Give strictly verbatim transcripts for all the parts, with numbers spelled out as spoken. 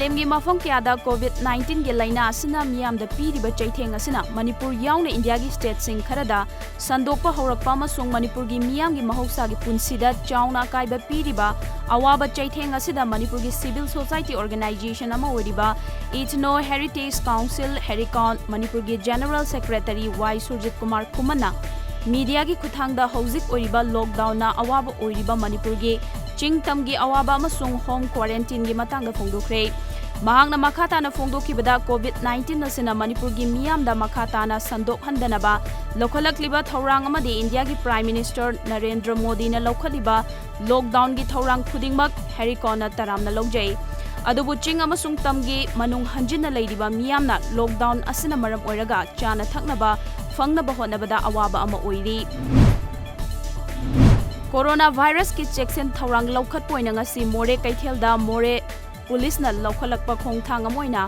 ꯃꯥꯂꯦꯝꯒꯤ ꯃꯐꯝ ꯀꯌꯥꯗ COVID nineteen ꯒꯤ ꯂꯥꯏꯅꯥ ꯑꯁꯤꯅ ꯃꯤꯌꯥꯝꯗ ꯄꯤꯔꯤꯕ ꯆꯩꯊꯦꯡ ꯑꯁꯤꯅ ꯃꯅꯤꯄꯨꯔ ꯌꯥꯎꯅ ꯏꯟꯗꯤꯌꯥꯒꯤ state ꯁꯤꯡ ꯈꯔꯗ ꯁꯟꯗꯣꯛꯄ ꯍꯧꯔꯛꯄ ꯑꯃꯁꯨꯡ ꯃꯅꯤꯄꯨꯔꯒꯤ ꯃꯤꯌꯥꯝꯒꯤ ꯃꯍꯧꯁꯥꯒꯤ ꯄꯨꯟꯁꯤꯗ ꯆꯥꯎꯅ ꯑꯀꯥꯏꯕ ꯄꯤꯔꯤꯕ ꯑꯋꯥꯕ ꯆꯩꯊꯦꯡ ꯑꯁꯤꯗ ꯃꯅꯤꯄꯨꯔꯒꯤ civil society organization ꯑꯃ ꯑꯣꯏꯔꯤꯕ Ethno Heritage Council, HERICON, ꯃꯅꯤꯄꯨꯔꯒꯤ General Secretary ꯋꯥꯏ ꯁꯨꯔꯖꯤꯠ ꯀꯨꯃꯥꯔ ꯈꯨꯃꯟꯅ media ꯒꯤ ꯈꯨꯠꯊꯥꯡꯗ ꯍꯧꯖꯤꯛ ꯑꯣꯏꯔꯤꯕ lockdown ꯅ ꯑꯋꯥꯕ ꯑꯣꯏꯔꯤꯕ ꯃꯅꯤꯄꯨꯔꯒꯤ ꯆꯤꯡ ꯇꯝꯒꯤ ꯑꯋꯥꯕ ꯑꯃꯁꯨꯡ home quarantine ꯒꯤ ꯃꯇꯥꯡꯗ ꯐꯣꯡꯗꯣꯛꯈ꯭ꯔꯦ꯫ ꯃꯍꯥꯛꯅ ꯃꯈꯥ ꯇꯥꯅ ꯐꯣꯡꯗꯣꯛꯈꯤꯕꯗ, COVID nineteen ꯑꯁꯤꯅ ꯃꯅꯤꯄꯨꯔꯒꯤ ꯃꯤꯌꯥꯝꯗ ꯃꯈꯥ ꯇꯥꯅ ꯁꯟꯗꯣꯛꯍꯟꯗꯅꯕ ꯂꯧꯈꯠꯂꯛꯂꯤꯕ ꯊꯧꯔꯥꯡ ꯑꯃꯗꯤ ꯏꯟꯗꯤꯌꯥꯒꯤ Prime Minister ꯅꯔꯦꯟꯗ꯭ꯔ ꯃꯣꯗꯤꯅ ꯂꯧꯈꯠꯂꯤꯕ lockdown ꯒꯤ ꯊꯧꯔꯥꯡ ꯈꯨꯗꯤꯡꯃꯛ HERICON ꯅ ꯇꯔꯥꯝꯅ ꯂꯧꯖꯩ꯫ ꯑꯗꯨꯕꯨ ꯆꯤꯡ ꯑꯃꯁꯨꯡ ꯇꯝꯒꯤ ꯃꯅꯨꯡ ꯍꯟꯖꯤꯟꯅ ꯂꯩꯔꯤꯕ ꯃꯤꯌꯥꯝꯅ lockdown ꯑꯁꯤꯅ ꯃꯔꯝ ꯑꯣꯏꯔꯒ ꯆꯥꯅ ꯊꯛꯅꯕ ꯐꯪꯅꯕ ꯍꯣꯠꯅꯕꯗ ꯑꯋꯥꯕ ꯑꯃ ꯑꯣꯏꯔꯤ꯫ Corona virus ꯀꯤ ꯆꯦꯛꯁꯤꯟ ꯊꯧꯔꯥꯡ ꯂꯧꯈꯠꯄ ꯑꯣꯏꯅ ꯉꯁꯤ ꯃꯣꯔꯦ ꯀꯩꯊꯦꯜꯗ ꯃꯣꯔꯦ ꯄꯨꯂꯤꯁꯅ ꯂꯧꯈꯠꯂꯛꯄ ꯈꯣꯡꯊꯥꯡ ꯑꯃ ꯑꯣꯏꯅ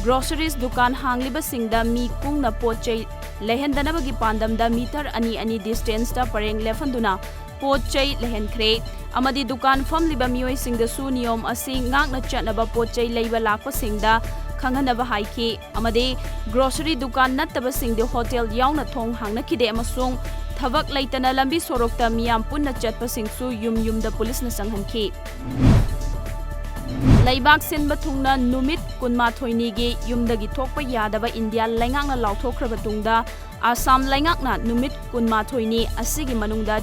groceries ꯗꯨꯀꯥꯟ ꯍꯥꯡꯂꯤꯕꯁꯤꯡꯗ ꯃꯤ ꯀꯨꯡꯅ ꯄꯣꯠ ꯆꯩ ꯂꯩꯍꯟꯗꯅꯕꯒꯤ ꯄꯥꯟꯗꯝꯗ meter ꯑꯅꯤ ꯑꯅꯤ distance ꯇ ꯄꯔꯦꯡ ꯂꯦꯞꯍꯟꯗꯨꯅ ꯄꯣꯠ ꯆꯩ ꯂꯩꯍꯟꯈ꯭ꯔꯦ ꯑꯃꯗꯤ ꯗꯨꯀꯥꯟ ꯐꯝꯂꯤꯕ ꯃꯤꯑꯣꯏꯁꯤꯡꯗꯁꯨ ꯅꯤꯌꯣꯝ ꯑꯁꯤ ꯉꯥꯛꯅ ꯆꯠꯅꯕ ꯄꯣꯠ ꯆꯩ ꯂꯩꯕ ꯂꯥꯛꯄꯁꯤꯡꯗ ꯈꯪꯍꯟꯅꯕ ꯍꯥꯏꯈꯤ꯫ ꯑꯃꯗꯤ grocery ꯗꯨꯀꯥꯟ ꯅꯠꯇꯕꯁꯤꯡꯗꯤ ꯍꯣꯇꯦꯜ ꯌꯥꯎꯅ ꯊꯣꯡ ꯍꯥꯡꯅꯈꯤꯗꯦ ꯑꯃꯁꯨꯡ ꯊꯕꯛ ꯂꯩꯇꯅ ꯂꯝꯕꯤ ꯁꯣꯔꯣꯛꯇ ꯃꯤꯌꯥꯝ ꯄꯨꯟꯅ ꯆꯠꯄꯁꯤꯡꯁꯨ ꯌꯨꯝ ꯌꯨꯝꯗ ꯄꯨꯂꯤꯁꯅ ꯆꯪꯍꯟꯈꯤ꯫ ꯂꯩꯕꯥꯛ ꯁꯤꯟꯕ ꯊꯨꯡꯅ ꯅꯨꯃꯤꯠ ꯀꯨꯟꯃꯥꯊꯣꯏꯅꯤꯒꯤ ꯌꯨꯝꯗꯒꯤ ꯊꯣꯛꯄ ꯌꯥꯗꯕ ꯏꯟꯗꯤꯌꯥ ꯂꯩꯉꯥꯛꯅ ꯂꯥꯎꯊꯣꯛꯈ꯭ꯔꯕ ꯇꯨꯡꯗ, ꯑꯁꯥꯝ ꯂꯩꯉꯥꯛꯅ ꯅꯨꯃꯤꯠ ꯀꯨꯟꯃꯥꯊꯣꯏꯅꯤ ꯑꯁꯤꯒꯤ ꯃꯅꯨꯡꯗ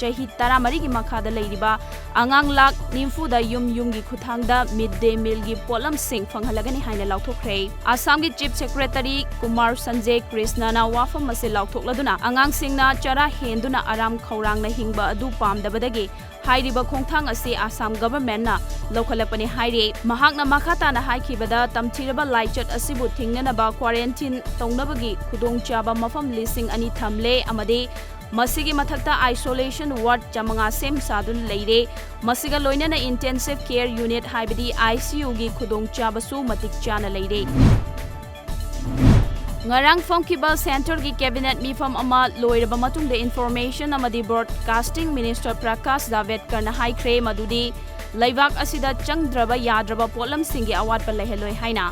ꯆꯍꯤ ꯇꯔꯥꯃꯔꯤꯒꯤ ꯃꯈꯥꯗ ꯂꯩꯔꯤꯕ ꯑꯉꯥꯡ ꯂꯥꯈ ꯅꯤꯐꯨꯗ ꯌꯨꯝ ꯌꯨꯝꯒꯤ ꯈꯨꯠꯊꯥꯡꯗ mid day meal ꯒꯤ ꯄꯣꯠꯂꯝꯁꯤꯡ ꯐꯪꯍꯜꯂꯒꯅꯤ ꯍꯥꯏꯅ ꯂꯥꯎꯊꯣꯛꯈ꯭ꯔꯦ꯫ ꯑꯁꯥꯝꯒꯤ Chief Secretary ꯀꯨꯃꯥꯔ ꯁꯟꯖꯦ ꯀ꯭ꯔꯤꯁꯅꯅ ꯋꯥꯐꯝ ꯑꯁꯤ ꯂꯥꯎꯊꯣꯛꯂꯗꯨꯅ, ꯑꯉꯥꯡꯁꯤꯡꯅ ꯆꯔꯥ ꯍꯦꯟꯗꯨꯅ ꯑꯔꯥꯝ ꯈꯧꯔꯥꯡꯅ ꯍꯤꯡꯕ ꯑꯗꯨ ꯄꯥꯝꯗꯕꯗꯒꯤ ꯍꯥꯏꯔꯤꯕ ꯈꯣꯡꯊꯥꯡ ꯑꯁꯤ ꯑꯁꯥꯝ government ꯅ ꯂꯧꯈꯠꯂꯛꯄꯅꯤ ꯍꯥꯏꯔꯤ꯫ ꯃꯍꯥꯛꯅ ꯃꯈꯥ ꯇꯥꯅ ꯍꯥꯏꯈꯤꯕꯗ, ꯇꯝꯊꯤꯔꯕ ꯂꯥꯏꯆꯠ ꯑꯁꯤꯕꯨ ꯊꯤꯡꯅꯅꯕ quarantine ꯇꯧꯅꯕꯒꯤ ꯈꯨꯗꯣꯡꯆꯥꯕ ꯃꯐꯝ ꯂꯤꯁꯤꯡ ꯑꯅꯤ ꯊꯝꯂꯦ ꯑꯃꯗꯤ ꯃꯁꯤꯒꯤ ꯃꯊꯛꯇ isolation ward ꯆꯥꯃꯉꯥ ꯁꯦꯝ ꯁꯥꯗꯨꯅ ꯂꯩꯔꯦ꯫ ꯃꯁꯤꯒ ꯂꯣꯏꯅꯅ intensive care unit ꯍꯥꯏꯕꯗꯤ ICU ꯒꯤ ꯈꯨꯗꯣꯡꯆꯥꯕꯁꯨ ꯃꯇꯤꯛ ꯆꯥꯅ ꯂꯩꯔꯦ꯫ ꯉꯔꯥꯡ ꯐꯝꯈꯤꯕ centre ꯒꯤ cabinet ꯃꯤꯐꯝ ꯑꯃ ꯂꯣꯏꯔꯕ ꯃꯇꯨꯡꯗ Information ꯑꯃꯗꯤ Broadcasting Minister ꯄ꯭ꯔꯀꯥꯁ ꯖꯥꯚꯦꯗꯀꯔꯅ ꯍꯥꯏꯈ꯭ꯔꯦ ꯃꯗꯨꯗꯤ ꯂꯩꯕꯥꯛ ꯑꯁꯤꯗ ꯆꯪꯗ꯭ꯔꯕ ꯌꯥꯗ꯭ꯔꯕ ꯄꯣꯠꯂꯝꯁꯤꯡꯒꯤ ꯑꯋꯥꯠꯄ ꯂꯩꯍꯜꯂꯣꯏ ꯍꯥꯏꯅ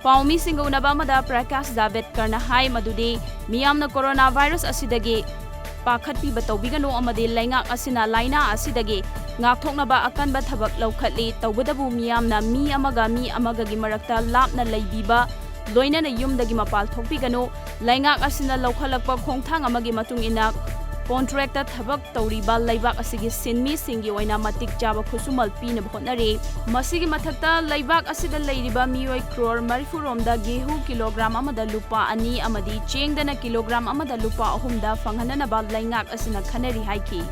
ꯄꯥꯎꯃꯤꯁꯤꯡꯒ ꯎꯅꯕ ꯑꯃꯗ ꯄ꯭ꯔꯀꯥꯁ ꯖꯥꯚꯦꯗꯀꯔꯅ ꯍꯥꯏ ꯃꯗꯨꯗꯤ ꯃꯤꯌꯥꯝꯅ ꯀꯣꯔꯣꯅꯥ ꯚꯥꯏꯔꯁ ꯑꯁꯤꯗꯒꯤ ꯄꯥꯈꯠꯄꯤꯕ ꯇꯧꯕꯤꯒꯅꯨ ꯑꯃꯗꯤ ꯂꯩꯉꯥꯛ ꯑꯁꯤꯅ ꯂꯥꯏꯅꯥ ꯑꯁꯤꯗꯒꯤ ꯉꯥꯛꯊꯣꯛꯅꯕ ꯑꯀꯟꯕ ꯊꯕꯛ ꯂꯧꯈꯠꯂꯤ꯫ ꯇꯧꯕꯇꯕꯨ ꯃꯤꯌꯥꯝꯅ ꯃꯤ ꯑꯃꯒ ꯃꯤ ꯑꯃꯒꯒꯤ ꯃꯔꯛꯇ ꯂꯥꯞꯅ ꯂꯩꯕꯤꯕ ꯂꯣꯏꯅꯅ ꯌꯨꯝꯗꯒꯤ ꯃꯄꯥꯜ ꯊꯣꯛꯄꯤꯒꯅꯨ꯫ ꯂꯩꯉꯥꯛ ꯑꯁꯤꯅ ꯂꯧꯈꯠꯂꯛꯄ ꯈꯣꯡꯊꯥꯡ ꯑꯃꯒꯤ ꯃꯇꯨꯡ ꯏꯟꯅ ꯀꯣꯟꯇ꯭ꯔꯦꯛꯇ ꯊꯕꯛ ꯇꯧꯔꯤꯕ ꯂꯩꯕꯥꯛ ꯑꯁꯤꯒꯤ ꯁꯤꯟꯃꯤꯁꯤꯡꯒꯤ ꯑꯣꯏꯅ ꯃꯇꯤꯛ ꯆꯥꯕ ꯈꯨꯠꯁꯨꯃꯜ ꯄꯤꯅꯕ ꯍꯣꯠꯅꯔꯤ꯫ ꯃꯁꯤꯒꯤ ꯃꯊꯛꯇ ꯂꯩꯕꯥꯛ ꯑꯁꯤꯗ ꯂꯩꯔꯤꯕ ꯃꯤꯑꯣꯏ ꯀ꯭ꯔꯣꯔ ꯃꯔꯤꯐꯨ ꯔꯣꯝꯗ ꯒꯦꯍꯨ ꯀꯤꯂꯣꯒ꯭ꯔꯥꯝ ꯑꯃꯗ ꯂꯨꯄꯥ ꯑꯅꯤ ꯑꯃꯗꯤ ꯆꯦꯡꯗꯅ ꯀꯤꯂꯣꯒ꯭ꯔꯥꯝ ꯑꯃꯗ ꯂꯨꯄꯥ ꯑꯍꯨꯝꯗ ꯐꯪꯍꯟꯅꯅꯕ ꯂꯩꯉꯥꯛ ꯑꯁꯤꯅ ꯈꯟꯅꯔꯤ ꯍꯥꯏꯈꯤ꯫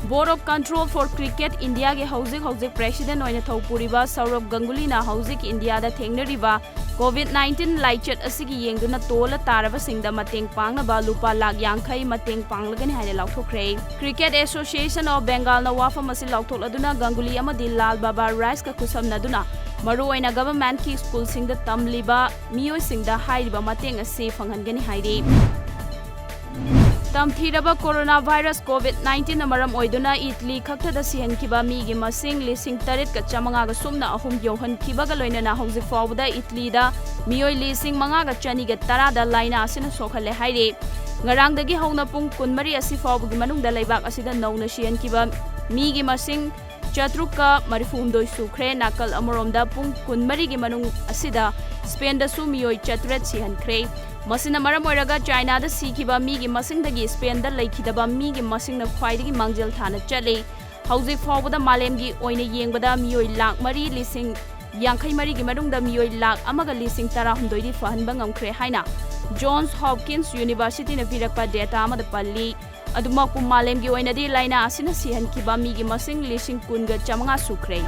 Board of Control for Cricket Indiaꯒꯤ ꯍꯧꯖꯤꯛ ꯍꯧꯖꯤꯛ president ꯑꯣꯏꯅ ꯊꯧ ꯄꯨꯔꯤꯕ ꯁꯧꯔꯚ ꯒꯪꯒꯨꯂꯤꯅ ꯍꯧꯖꯤꯛ ꯏꯟꯗꯤꯌꯥꯗ ꯊꯦꯡꯅꯔꯤꯕ COVID nineteen ꯂꯥꯏꯆꯠ ꯑꯁꯤꯒꯤ ꯌꯦꯡꯗꯨꯅ ꯇꯣꯜꯂ ꯇꯥꯔꯕꯁꯤꯡꯗ ꯃꯇꯦꯡ ꯄꯥꯡꯅꯕ ꯂꯨꯄꯥ ꯂꯥꯈ ꯌꯥꯡꯈꯩ ꯃꯇꯦꯡ ꯄꯥꯡꯂꯒꯅꯤ ꯍꯥꯏꯅ ꯂꯥꯎꯊꯣꯛꯈ꯭ꯔꯦ꯫ Cricket Association of Bengalꯅ ꯋꯥꯐꯝ ꯑꯁꯤ ꯂꯥꯎꯊꯣꯛꯂꯗꯨꯅ ꯒꯪꯒꯨꯂꯤ ꯑꯃꯗꯤ ꯂꯥꯜ ꯕꯥꯕꯥ ꯔꯥꯏꯁꯀ ꯈꯨꯠꯁꯝꯅꯗꯨꯅ ꯃꯔꯨꯑꯣꯏꯅ governmentꯀꯤ ꯁ꯭ꯀꯨꯜꯁꯤꯡꯗ ꯇꯝꯂꯤꯕ ꯃꯤꯑꯣꯏꯁꯤꯡꯗ ꯍꯥꯏꯔꯤꯕ ꯃꯇꯦꯡ ꯑꯁꯤ ꯐꯪꯍꯟꯒꯅꯤ ꯍꯥꯏꯔꯤ꯫ ꯇꯝꯊꯤꯔꯕ ꯀꯣꯔꯣꯅꯥ ꯚꯥꯏꯔꯁ COVID nineteenꯅ ꯃꯔꯝ ꯑꯣꯏꯗꯨꯅ ꯏꯇꯂꯤ ꯈꯛꯇꯗ ꯁꯤꯍꯟꯈꯤꯕ ꯃꯤꯒꯤ ꯃꯁꯤꯡ ꯂꯤꯁꯤꯡ ꯇꯔꯦꯠꯀ ꯆꯥꯃꯉꯥꯒ ꯁꯨꯞꯅ ꯑꯍꯨꯝ ꯌꯧꯍꯟꯈꯤꯕꯒ ꯂꯣꯏꯅꯅ ꯍꯧꯖꯤꯛ ꯐꯥꯎꯕꯗ ꯏꯇꯂꯤꯗ ꯃꯤꯑꯣꯏ ꯂꯤꯁꯤꯡ ꯃꯉꯥꯒ ꯆꯅꯤꯒ ꯇꯔꯥꯗ ꯂꯥꯏꯅꯥ ꯑꯁꯤꯅ ꯁꯣꯛꯍꯜꯂꯦ ꯍꯥꯏꯔꯤ꯫ ꯉꯔꯥꯡꯗꯒꯤ ꯍꯧꯅ ꯄꯨꯡ ꯀꯨꯟꯃꯔꯤ ꯑꯁꯤ ꯐꯥꯎꯕꯒꯤ ꯃꯅꯨꯡꯗ ꯂꯩꯕꯥꯛ ꯑꯁꯤꯗ ꯅꯧꯅ ꯁꯤꯍꯟꯈꯤꯕ ꯃꯤꯒꯤ ꯃꯁꯤꯡ ꯆꯥꯇ꯭ꯔꯨꯛꯀ ꯃꯔꯤꯐꯨꯍꯨꯝꯗꯣꯏ ꯁꯨꯈ꯭ꯔꯦ꯫ ꯅꯥꯀꯜ ꯑꯃꯔꯣꯝꯗ ꯄꯨꯡ ꯀꯨꯟꯃꯔꯤꯒꯤ ꯃꯅꯨꯡ ꯑꯁꯤꯗ ꯁ꯭ꯄꯦꯟꯗꯁꯨ ꯃꯤꯑꯣꯏ ꯆꯥꯇ꯭ꯔꯦꯠ ꯁꯤꯍꯟꯈ꯭ꯔꯦ꯫ ꯃꯁꯤꯅ ꯃꯔꯝ ꯑꯣꯏꯔꯒ ꯆꯥꯏꯅꯥꯗ ꯁꯤꯈꯤꯕ ꯃꯤꯒꯤ ꯃꯁꯤꯡꯗꯒꯤ ꯁ꯭ꯄꯦꯟꯗ ꯂꯩꯈꯤꯗꯕ ꯃꯤꯒꯤ ꯃꯁꯤꯡꯅ ꯈ꯭ꯋꯥꯏꯗꯒꯤ ꯃꯥꯡꯖꯤꯜ ꯊꯥꯅ ꯆꯠꯂꯤ꯫ ꯍꯧꯖꯤꯛ ꯐꯥꯎꯕꯗ ꯃꯥꯂꯦꯝꯒꯤ ꯑꯣꯏꯅ ꯌꯦꯡꯕꯗ ꯃꯤꯑꯣꯏ ꯂꯥꯈ ꯃꯔꯤ ꯂꯤꯁꯤꯡ ꯌꯥꯡꯈꯩ ꯃꯔꯤꯒꯤ ꯃꯅꯨꯡꯗ ꯃꯤꯑꯣꯏ ꯂꯥꯈ ꯑꯃꯒ ꯂꯤꯁꯤꯡ ꯇꯔꯥꯍꯨꯝꯗꯣꯏꯗꯤ ꯐꯍꯟꯕ ꯉꯝꯈ꯭ꯔꯦ ꯍꯥꯏꯅ Johns Hopkins Universityꯅ ꯄꯤꯔꯛꯄ dataꯑꯃꯗ ꯄꯜꯂꯤ꯫ ꯑꯗꯨꯃꯛꯄꯨ ꯃꯥꯂꯦꯝꯒꯤ ꯑꯣꯏꯅꯗꯤ ꯂꯥꯏꯅꯥ ꯑꯁꯤꯅ ꯁꯤꯍꯟꯈꯤꯕ ꯃꯤꯒꯤ ꯃꯁꯤꯡ ꯂꯤꯁꯤꯡ ꯀꯨꯟꯒ ꯆꯥꯃꯉꯥ ꯁꯨꯈ꯭ꯔꯦ꯫